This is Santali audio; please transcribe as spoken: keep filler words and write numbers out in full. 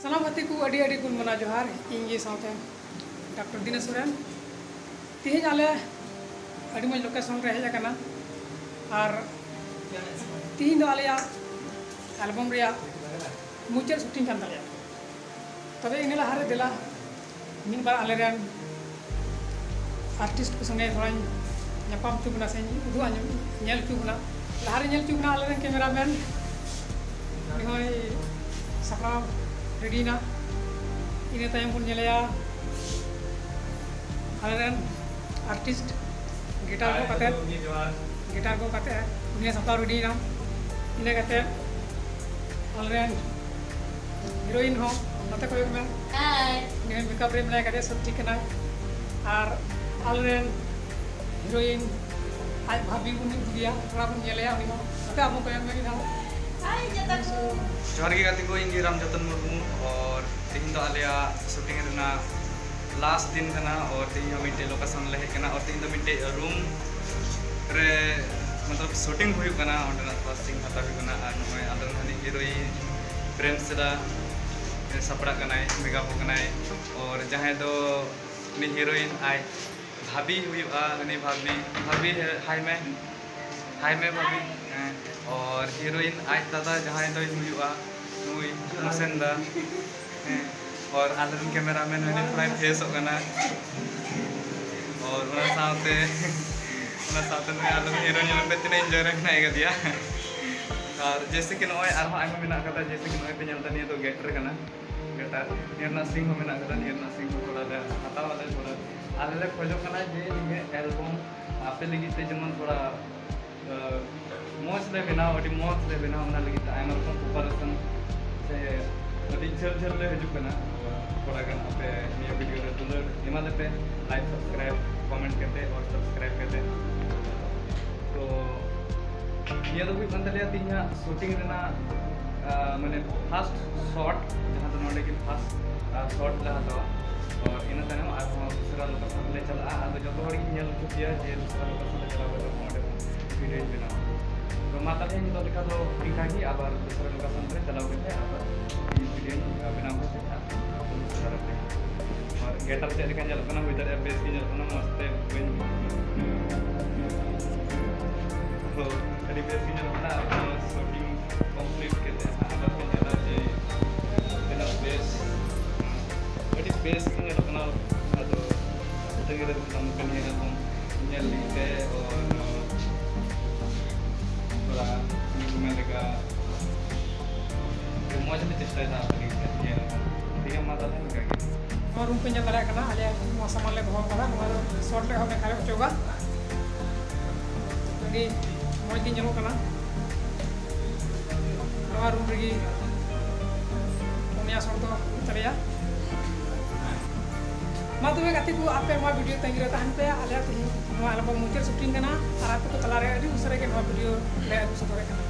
ᱥᱟᱱᱟᱢ ᱜᱟᱛᱮ ᱠᱚ ᱟᱹᱰᱤ ᱟᱹᱰᱤ ᱜᱩᱱ ᱢᱟᱱᱟᱣ ᱡᱚᱦᱟᱨ᱾ ᱤᱧ ᱜᱮ ᱥᱟᱶᱛᱮ ᱰᱟᱠᱛᱟᱨ ᱫᱤᱱᱮᱥ ᱥᱚᱨᱮᱱ᱾ ᱛᱮᱦᱮᱧ ᱟᱞᱮ ᱟᱹᱰᱤ ᱢᱚᱡᱽ ᱞᱳᱠᱮᱥᱚᱱ ᱨᱮ ᱦᱮᱡ ᱟᱠᱟᱱᱟ, ᱟᱨ ᱛᱮᱦᱮᱧ ᱫᱚ ᱟᱞᱮᱭᱟᱜ ᱮᱞᱵᱟᱢ ᱨᱮᱭᱟᱜ ᱢᱩᱪᱟᱹᱫ ᱥᱩᱴᱤᱝ ᱠᱟᱱ ᱛᱟᱞᱮᱭᱟ᱾ ᱛᱚᱵᱮ ᱤᱱᱟᱹ ᱞᱟᱦᱟᱨᱮ ᱫᱮᱞᱟ ᱢᱤᱫ ᱵᱟᱨ ᱟᱞᱮᱨᱮᱱ ᱟᱨᱴᱤᱥᱴ ᱠᱚ ᱥᱚᱸᱜᱮ ᱛᱷᱚᱲᱟᱧ ᱧᱟᱯᱟᱢ ᱦᱚᱪᱚ ᱵᱚᱱᱟ ᱥᱮᱧ ᱩᱫᱩᱜ ᱟᱸᱡᱚᱢ, ᱧᱮᱞ ᱦᱚᱪᱚ ᱵᱚᱱᱟ᱾ ᱞᱟᱦᱟᱨᱮ ᱧᱮᱞ ᱦᱚᱪᱚ ᱵᱚᱱᱟ ᱟᱞᱮᱨᱮᱱ ᱠᱮᱢᱮᱨᱟᱢᱮᱱ, ᱩᱱᱤ ᱦᱚᱸᱭ ᱥᱟᱯᱲᱟᱣ ᱨᱮᱰᱤᱭᱮᱱᱟ᱾ ᱤᱱᱟᱹ ᱛᱟᱭᱚᱢ ᱵᱚᱱ ᱧᱮᱞᱮᱭᱟ ᱟᱞᱮᱨᱮᱱ ᱟᱨᱴᱤᱥᱴ ᱜᱤᱴᱟᱨ ᱜᱚᱜ ᱠᱟᱛᱮ, ᱜᱤᱴᱟᱨ ᱜᱚᱜ ᱠᱟᱛᱮ ᱩᱱᱤᱭᱟᱜ ᱥᱟᱯᱲᱟᱣ ᱨᱮᱰᱤᱭᱮᱱᱟ᱾ ᱤᱱᱟᱹ ᱠᱟᱛᱮ ᱟᱞᱮᱨᱮᱱ ᱦᱤᱨᱳᱭᱤᱱ ᱦᱚᱸ ᱱᱚᱛᱮ ᱠᱚᱭᱚᱜ ᱢᱮ᱾ ᱦᱟᱭ᱾ ᱩᱱᱤ ᱦᱚᱸ ᱢᱮᱠᱟᱯ ᱨᱮ ᱢᱮᱱᱟᱭ ᱠᱟᱫᱮᱭᱟ, ᱥᱟᱹᱛ ᱴᱷᱤᱠ ᱠᱟᱱᱟᱭ᱾ ᱟᱨ ᱟᱞᱮᱨᱮᱱ ᱦᱤᱨᱳᱭᱤᱱ ᱟᱡ ᱵᱷᱟᱵᱤ ᱵᱚᱱ ᱩᱫᱩᱜᱮᱭᱟ, ᱛᱷᱚᱲᱟ ᱵᱚᱱ ᱧᱮᱞᱮᱭᱟ ᱩᱱᱤ ᱦᱚᱸ᱾ ᱱᱚᱛᱮ ᱟᱵᱚ ᱠᱚᱭᱚᱜ ᱢᱮ ᱢᱤᱫ ᱫᱷᱟᱣ᱾ ᱦᱟᱭ ᱡᱚᱛᱚ ᱠᱚ᱾ ᱡᱚᱦᱟᱨ ᱜᱮ ᱜᱟᱛᱮ ᱠᱚ, ᱤᱧ ᱜᱮ ᱨᱟᱢ ᱡᱚᱛᱚᱱ ᱢᱩᱨᱢᱩ᱾ ᱟᱨ ᱛᱮᱦᱮᱧ ᱫᱚ ᱟᱞᱮᱭᱟᱜ ᱥᱩᱴᱤᱝ ᱨᱮᱱᱟᱜ ᱞᱟᱥᱴ ᱫᱤᱱ ᱠᱟᱱᱟ᱾ ᱟᱨ ᱛᱮᱦᱮᱧ ᱦᱚᱸ ᱢᱤᱫᱴᱮᱡ ᱞᱳᱠᱮᱥᱚᱱ ᱞᱮ ᱦᱮᱡ ᱠᱟᱱᱟ᱾ ᱟᱨ ᱛᱮᱦᱮᱧ ᱫᱚ ᱢᱤᱫᱴᱮᱡ ᱨᱩᱢ ᱨᱮ ᱢᱚᱛᱞᱚᱵ ᱥᱩᱴᱤᱝ ᱦᱩᱭᱩᱜ ᱠᱟᱱᱟ, ᱚᱸᱰᱮᱱᱟᱜ ᱠᱟᱥᱴᱤᱝ ᱦᱟᱛᱟᱣ ᱦᱩᱭᱩᱜ ᱠᱟᱱᱟ᱾ ᱟᱨ ᱱᱚᱜᱼᱚᱭ ᱟᱞᱮ ᱨᱮᱱ ᱦᱟᱹᱱᱤ ᱦᱤᱨᱳᱭᱤᱱ ᱯᱨᱮᱢ ᱥᱮᱫᱟ ᱥᱟᱯᱲᱟᱜ ᱠᱟᱱᱟᱭ, ᱢᱮᱠᱟᱯᱚᱜ ᱠᱟᱱᱟᱭ᱾ ᱟᱨ ᱡᱟᱦᱟᱸᱭ ᱫᱚ ᱩᱱᱤ ᱦᱤᱨᱳᱭᱤᱱ ᱟᱡ ᱵᱷᱟᱵᱤ ᱦᱩᱭᱩᱜᱼᱟ, ᱩᱱᱤ ᱵᱷᱟᱵᱤ, ᱵᱷᱟᱵᱤ ᱦᱮ-, ᱦᱟᱭ ᱢᱮ, ᱦᱟᱭ ᱢᱮ ᱵᱷᱟᱵᱤ᱾ ᱦᱮᱸ, ᱟᱨ ᱦᱤᱨᱳᱭᱤᱱ ᱟᱡ ᱫᱟᱫᱟ ᱡᱟᱦᱟᱸᱭ ᱫᱚᱭ ᱦᱩᱭᱩᱜᱼᱟ ᱱᱩᱭ ᱢᱚᱥᱮᱱ ᱫᱟ᱾ ᱦᱮᱸ, ᱟᱨ ᱟᱞᱮᱨᱮᱱ ᱠᱮᱢᱮᱨᱟᱢᱮᱱ ᱩᱱᱤ ᱛᱷᱚᱲᱟᱭ ᱯᱷᱮᱥᱚᱜ ᱠᱟᱱᱟ᱾ ᱟᱨ ᱚᱱᱟ ᱥᱟᱶᱛᱮ, ᱚᱱᱟ ᱥᱟᱶᱛᱮ ᱱᱩᱭ ᱟᱞᱮᱨᱮᱱ ᱦᱤᱨᱳᱭᱤᱱ ᱧᱮᱞ ᱯᱮ ᱛᱤᱱᱟᱹᱜ ᱤᱱᱡᱚᱭ ᱨᱮ ᱢᱮᱱᱟᱭ ᱠᱟᱫᱮᱭᱟ᱾ ᱟᱨ ᱡᱮᱭᱥᱮ ᱠᱤ ᱱᱚᱜᱼᱚᱭ ᱟᱨᱦᱚᱸ ᱟᱭᱢᱟ ᱢᱮᱱᱟᱜ ᱠᱟᱫᱟ, ᱡᱮᱭᱥᱮ ᱠᱤ ᱱᱚᱜᱼᱚᱭ ᱯᱮ ᱧᱮᱞ ᱮᱫᱟ, ᱱᱤᱭᱟᱹ ᱫᱚ ᱜᱮᱴ ᱨᱮ ᱠᱟᱱᱟ, ᱜᱮᱴ ᱟᱨ ᱱᱤᱭᱟᱹ ᱨᱮᱱᱟᱜ ᱥᱤᱝ ᱦᱚᱸ ᱢᱮᱱᱟᱜ ᱠᱟᱫᱟ, ᱱᱤᱭᱟᱹ ᱨᱮᱱᱟᱜ ᱥᱤᱝ ᱦᱚᱸ ᱛᱷᱚᱲᱟ ᱞᱮ ᱦᱟᱛᱟᱣ ᱟᱞᱮ ᱛᱷᱚᱲᱟ᱾ ᱟᱞᱮ ᱞᱮ ᱠᱷᱚᱡᱚᱜ ᱠᱟᱱᱟ ᱡᱮ ᱱᱤᱭᱟᱹ ᱮᱞᱵᱟᱢ ᱟᱯᱮ ᱞᱟᱹᱜᱤᱫ ᱛᱮ ᱡᱮᱢᱚᱱ ᱛᱷᱚᱲᱟ, ᱟᱸ, ᱢᱚᱡᱽ ᱞᱮ ᱵᱮᱱᱟᱣ, ᱟᱹᱰᱤ ᱢᱚᱡᱽ ᱞᱮ ᱵᱮᱱᱟᱣ, ᱚᱱᱟ ᱞᱟᱹᱜᱤᱫ ᱛᱮ ᱟᱭᱢᱟ ᱨᱚᱠᱚᱢ ᱯᱨᱤᱯᱟᱨᱮᱥᱚᱱ ᱥᱮ ᱟᱹᱰᱤ ᱡᱷᱟᱹᱞ ᱡᱷᱟᱹᱞ ᱞᱮ ᱦᱤᱡᱩᱜ ᱠᱟᱱᱟ᱾ ᱛᱷᱚᱲᱟ ᱜᱟᱱ ᱟᱯᱮ ᱱᱤᱭᱟᱹ ᱵᱷᱤᱰᱤᱭᱳ ᱨᱮ ᱫᱩᱞᱟᱹᱲ ᱮᱢᱟ ᱞᱮᱯᱮ, ᱞᱟᱭᱤᱠ, ᱥᱟᱵᱥᱠᱨᱟᱭᱤᱵ, ᱠᱚᱢᱮᱱᱴ ᱠᱟᱛᱮ ᱟᱨ ᱥᱟᱵᱥᱠᱨᱟᱭᱤᱵ ᱠᱟᱛᱮ᱾ ᱛᱚ ᱱᱤᱭᱟᱹ ᱫᱚ ᱦᱩᱭᱩᱜ ᱠᱟᱱ ᱛᱟᱞᱮᱭᱟ ᱛᱮᱦᱮᱧᱟᱜ ᱥᱩᱴᱤᱝ ᱨᱮᱱᱟᱜ, ᱟᱸ, ᱢᱟᱱᱮ ᱯᱷᱟᱥᱴ ᱥᱚᱴ, ᱡᱟᱦᱟᱸ ᱫᱚ ᱱᱚᱰᱮ ᱜᱮ ᱯᱷᱟᱥᱴ, ᱟᱸ, ᱥᱚᱴ ᱞᱮ ᱦᱟᱛᱟᱣᱟ᱾ ᱛᱚ ᱤᱱᱟᱹ ᱛᱟᱭᱱᱚᱢ ᱟᱨᱦᱚᱸ ᱫᱚᱥᱨᱟ ᱞᱳᱠᱮᱥᱚᱱ ᱞᱮ ᱪᱟᱞᱟᱜᱼᱟ᱾ ᱟᱫᱚ ᱡᱚᱛᱚ ᱦᱚᱲ ᱜᱮᱧ ᱧᱮᱞ ᱦᱚᱪᱚ ᱯᱮᱭᱟ ᱡᱮ ᱫᱚᱥᱨᱟ ᱞᱳᱠᱮᱥᱚᱱ ᱞᱮ ᱪᱟᱞᱟᱣ ᱠᱟᱛᱮ ᱦᱚᱸ ᱚᱸᱰᱮ ᱦᱚᱸ ᱵᱷᱤᱰᱤᱭᱳᱧ ᱵᱮᱱᱟᱣᱟ᱾ ᱛᱚ ᱢᱟ ᱛᱟᱦᱞᱮ ᱱᱤᱛᱚᱜ ᱞᱮᱠᱟ ᱫᱚ ᱤᱱᱠᱟ ᱜᱮ, ᱟᱵᱟᱨ ᱫᱚᱥᱨᱟ ᱞᱳᱠᱮᱥᱚᱱ ᱨᱮ ᱪᱟᱞᱟᱣ ᱠᱟᱛᱮ ᱟᱵᱟᱨ ᱤᱧ ᱵᱷᱤᱰᱤᱭᱳᱧ ᱵᱮᱱᱟᱣ ᱠᱟᱛᱮ ᱟᱨ ᱜᱮᱴᱟᱨ ᱪᱮᱫ ᱞᱮᱠᱟ ᱧᱮᱞᱚᱜ ᱠᱟᱱᱟ, ᱦᱩᱭ ᱫᱟᱲᱮᱭᱟᱜᱼᱟ ᱵᱮᱥ ᱜᱮ ᱧᱮᱞᱚᱜ ᱠᱟᱱᱟ, ᱢᱚᱡᱽ ᱛᱮ ᱵᱟᱹᱧ ᱛᱚ ᱟᱹᱰᱤ ᱵᱮᱥ ᱜᱮ ᱧᱮᱞᱚᱜ ᱠᱟᱱᱟ᱾ ᱟᱨ ᱱᱚᱣᱟ ᱥᱩᱴᱤᱝ ᱠᱚᱢᱯᱞᱤᱴ ᱠᱟᱛᱮ ᱦᱟᱸᱜ ᱟᱵᱟᱨ ᱯᱮ ᱧᱮᱞᱟ ᱡᱮ ᱛᱤᱱᱟᱹᱜ ᱵᱮᱥ, ᱟᱹᱰᱤ ᱵᱮᱥ ᱜᱮ ᱧᱮᱞᱚᱜ ᱠᱟᱱᱟ᱾ ᱟᱫᱚ ᱛᱟᱺᱜᱤ ᱨᱮ ᱛᱟᱦᱮᱸ ᱠᱟᱱᱟ ᱠᱟᱹᱢᱤ ᱮᱫᱟ ᱵᱚᱱ ᱧᱮᱞ ᱞᱟᱹᱜᱤᱫ ᱛᱮ, ᱚ, ᱱᱚᱣᱟ ᱛᱷᱚᱲᱟ ᱢᱮᱱ ᱞᱮᱠᱟ ᱟᱹᱰᱤ ᱢᱚᱡᱽ ᱞᱮ ᱪᱮᱥᱴᱟᱭᱮᱫᱟ ᱟᱯᱮ ᱞᱟᱹᱜᱤᱫ ᱛᱮ ᱧᱮᱞ᱾ ᱴᱷᱤᱠ ᱜᱮᱭᱟ, ᱢᱟ ᱛᱟᱦᱞᱮ ᱱᱚᱝᱠᱟ ᱜᱮ᱾ ᱱᱚᱣᱟ ᱨᱩᱢ ᱯᱮ ᱧᱮᱞ ᱫᱟᱲᱮᱭᱟᱜ ᱠᱟᱱᱟ, ᱟᱞᱮ ᱱᱚᱣᱟ ᱥᱟᱢᱟᱱ ᱞᱮ ᱫᱚᱦᱚ ᱟᱠᱟᱫᱟ᱾ ᱱᱚᱣᱟ ᱫᱚ ᱥᱚᱴ ᱞᱮ ᱮᱦᱚᱵ ᱞᱮᱠᱷᱟᱱ ᱞᱮ ᱚᱪᱚᱜᱟ᱾ ᱟᱹᱰᱤ ᱢᱚᱡᱽ ᱜᱮ ᱧᱮᱞᱚᱜ ᱠᱟᱱᱟ᱾ ᱱᱚᱣᱟ ᱨᱩᱢ ᱨᱮᱜᱮ ᱯᱩᱱᱭᱟ ᱥᱚᱴ ᱫᱚ ᱦᱩᱭᱩᱜ ᱛᱟᱞᱮᱭᱟ᱾ ᱢᱟ ᱛᱚᱵᱮ ᱜᱟᱛᱮ ᱠᱚ, ᱟᱯᱮ ᱱᱚᱣᱟ ᱵᱷᱤᱰᱤᱭᱳ ᱛᱟᱺᱜᱤ ᱨᱮ ᱛᱟᱦᱮᱱ ᱯᱮ᱾ ᱟᱞᱮᱭᱟᱜ ᱛᱮᱦᱮᱧ ᱱᱚᱣᱟ ᱮᱞᱵᱟᱢ ᱢᱩᱪᱟᱹᱫ ᱥᱩᱴᱤᱝ ᱠᱟᱱᱟ, ᱟᱨ ᱟᱯᱮ ᱠᱚ ᱛᱟᱞᱟᱨᱮ ᱟᱹᱰᱤ ᱩᱥᱟᱹᱨᱟ ᱜᱮ ᱱᱚᱣᱟ ᱵᱷᱤᱰᱤᱭᱳ ᱞᱮ ᱟᱹᱜᱩ ᱥᱚᱫᱚᱨᱮᱫ ᱠᱟᱱᱟ᱾